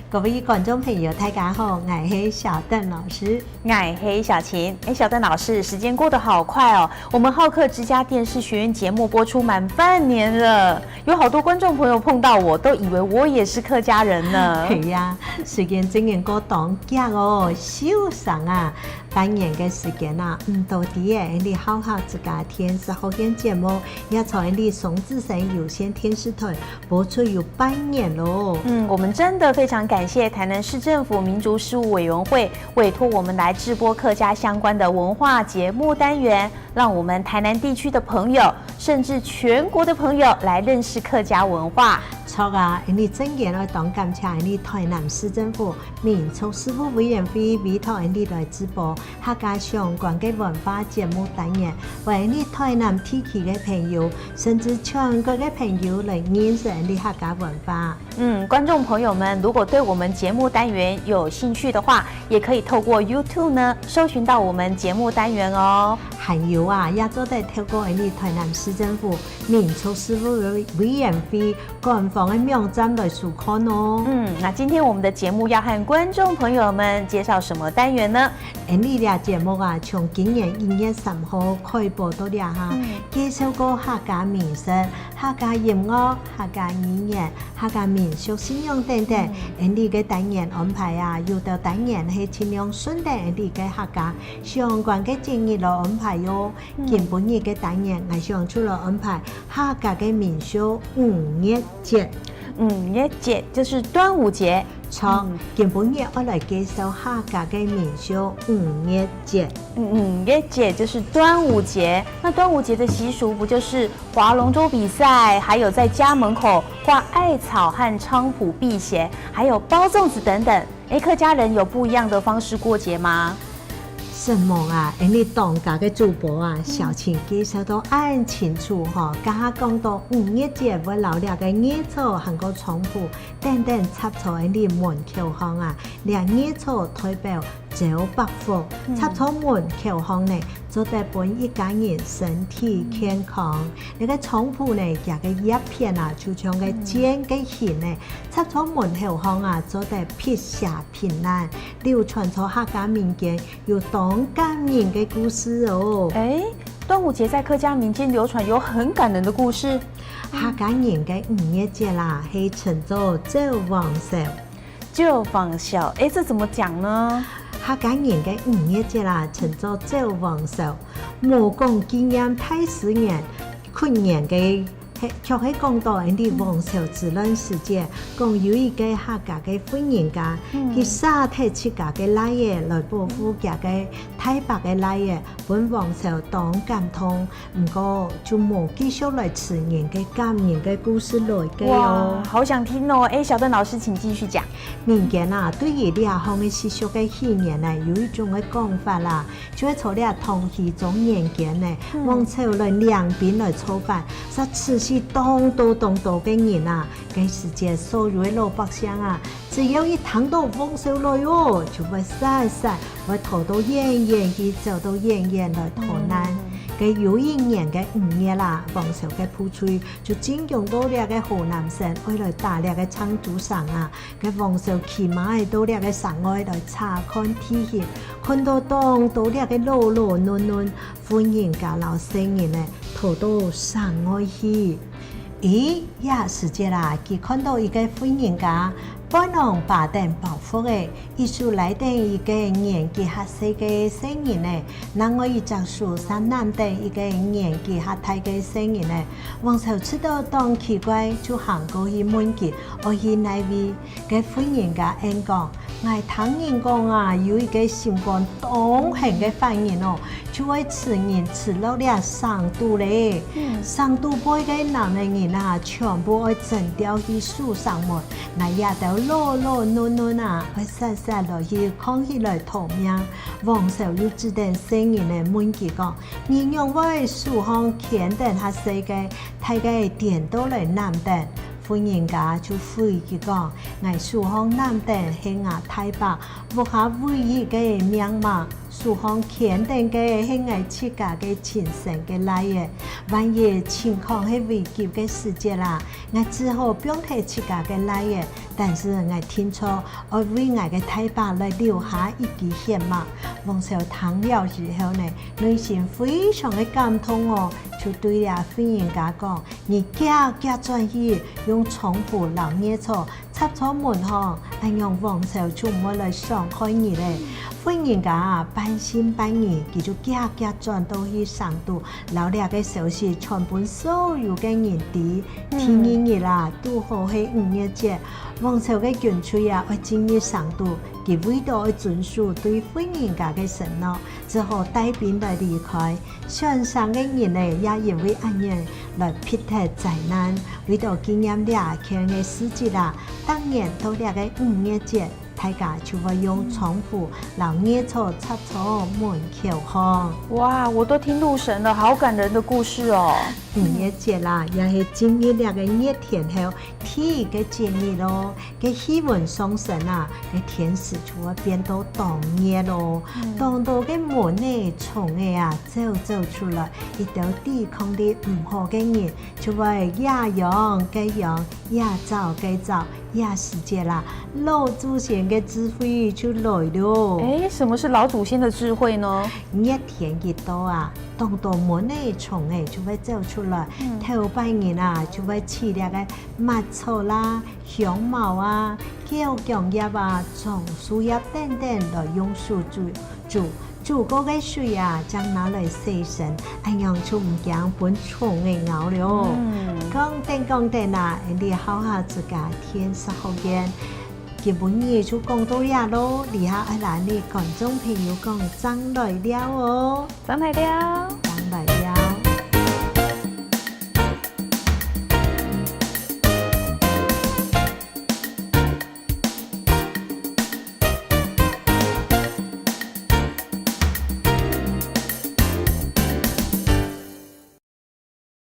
各位觀眾朋友，大家好，𠊎係小鄧老師。𠊎係小琴。哎，小鄧老師，時間過得好快哦！我們好客之家電視學院節目播出滿半年了，有好多觀眾朋友碰到我，都以為我也是客家人呢。係呀，時間真係過當急哦，繡送啊！半年个時間啊，毋多佇个，你好客之家電視學院節目也在你雙子星有線電視台播出有半年囉。嗯，我們真的非常感謝台南市政府民族事務委員會委託我們來製播客家相關的文化節目單元，讓我們台南地區的朋友，甚至全國的朋友來認識客家文化。錯啊，你真嘅來當感謝你台南市政府民族事務委員會委託你來直播客家相關个文化節目單元，為你台南地區个朋友，甚至全國个朋友來認識你客家文化。嗯，觀眾朋友們，如果對我們節目單元有興趣的話，也可以透過 YouTube 呢搜尋到我們節目單元哦。還有啊，也做得透過你台南市政府民族事務委員會官方的網站來收看哦。嗯，那今天我們的節目要和觀眾朋友們介紹什麼單元呢？誒，你這節目啊，從今年1月3號開播到了哈，介紹過客家美食、客家音樂、客家語言、客家民俗信仰等等。誒，你个單元安排啊，有的單元係盡量順著你个客家相關个節日來安排喲。今晡日个單元，𠊎想就來安排客家个民俗五月節。五月節就是端午節。錯，今晡日我來介紹客家个民俗五月節。五月節就是端午節。那端午節的習俗不就是划龍舟比賽，還有在家門口掛艾草和菖蒲辟邪，還有包粽子等等。哎，客家人有不一樣的方式過節嗎？什麼啊？因為當家个主播啊，小琴介紹到按清楚吼，加講到五月節會留這个艾草還個菖蒲等等插在你門口方啊，這艾草代表招百福，插在門口方呢，做得分一家人身體健康。這個菖蒲呢，這个葉片啊，就像個箭个形呢，插在門口方啊，做得辟邪平安，流傳在客家民間有當感人个故事哦。哎，端午節在客家民間流傳有很感人的故事。客家人个五月節啦，係稱做走黃壽。走黃壽，哎，這怎麼講呢？客家人个五月節啦，稱做走黃壽，無講紀念太師爺屈原个，卻係講到𪜶的黃巢之亂時節，講有一个客家个婦人家，佢捨提自家个奶兒來保護家个大伯个奶兒，分黃巢當感動，毋過就無繼續來傳人个感人个故事來个哦。好想聽哦！哎，小鄧老師，請繼續講。民間啊，對於這項个習俗个起源呢，有一種个講法啦，就會從這唐僖宗年間呢，王朝來領兵來造反，殺慈禧當多當多个人啊，這時節所有个老百姓啊，只要一聽到黃巢來哦，就會散散，會逃到遠遠去，走到遠遠來逃難。个有一年个五月啦，黃巢个部隊就進攻到這个河南省，愛來打這个昌都城啊。个黃巢騎馬到這个城外來查看地形，看到當多這个老老嫩嫩，婦人家老細人呢，逃到城外去。咦，這時節啦，佢看到一個婦人家，背囊把頂包袱个，一手內頂一個年紀較細个細人呢，另外一隻手上攬頂一個年紀較大个細人呢，黃巢覺得當奇怪，就行過去問佢，愛去哪位？个婦人家應講，𠊎聽人講啊，有一個心肝當狠个犯人哦，就愛吃人吃落這三肚咧，三肚背个男人啊，全部愛整吊去樹上門，那也都老老嫩嫩啊，愛散散落去扛起來逃命。黃巢又指定細人來問佢講，你讓我手上牽頂較細个，大个顛倒來攬頂。婦人家就回佢講，𠊎手上攬頂係𠊎大伯，屋下唯一个命嘛，四方天頂个係𠊎自家个親生个奶兒，萬一情況係危急个時節啦，𠊎只好放低自家个奶兒，但是𠊎聽錯，愛為𠊎个大伯來留下一支血脈。王朝聽了之後呢，內心非常的感動哦，就對了婦人家講：你行行轉去，用菖蒲撈艾草插在門巷，按樣王朝就毋會來傷害你咧。婦人家半信半疑，佢就行行轉倒去成都，撈這个消息傳予所有个人知。第二日啦，拄好係五月節，王朝个軍隊啊，愛進入成都，佢為著愛遵守對婦人家个承諾，只好帶兵來離開。船上个人呢，也因為按樣來避脫災難，為著紀念這件个事跡啦，當年到這个五月節，大家就會用菖蒲撈艾草插在門口巷。哇，我都聽入神了，好感人的故事哦。五月節啦，也係進入這个熱天後第一个節日囉。个氣溫上升啊，个天時就會變到當熱囉。當到个門呢，蟲仔啊，走走出來，伊著抵抗力毋好个人，就會也陽个陽，也走个走，這時節啦，老祖先个智慧就來囉。哎，什麼是老祖先的智慧呢？熱天一到啊，當到門的蟲仔就會走出來，頭擺人啊就會飼這个麥草啦、香茅啊、枵薑葉啊、樟樹葉等等來用水煮煮。煮過个水啊，將拿來洗身，按樣就毋驚分蟲仔咬囉。講等講等啊，你好好自家天色好見。基本日就講到這囉，以下愛來你觀眾朋友講，正來尞哦，正來尞，正來尞。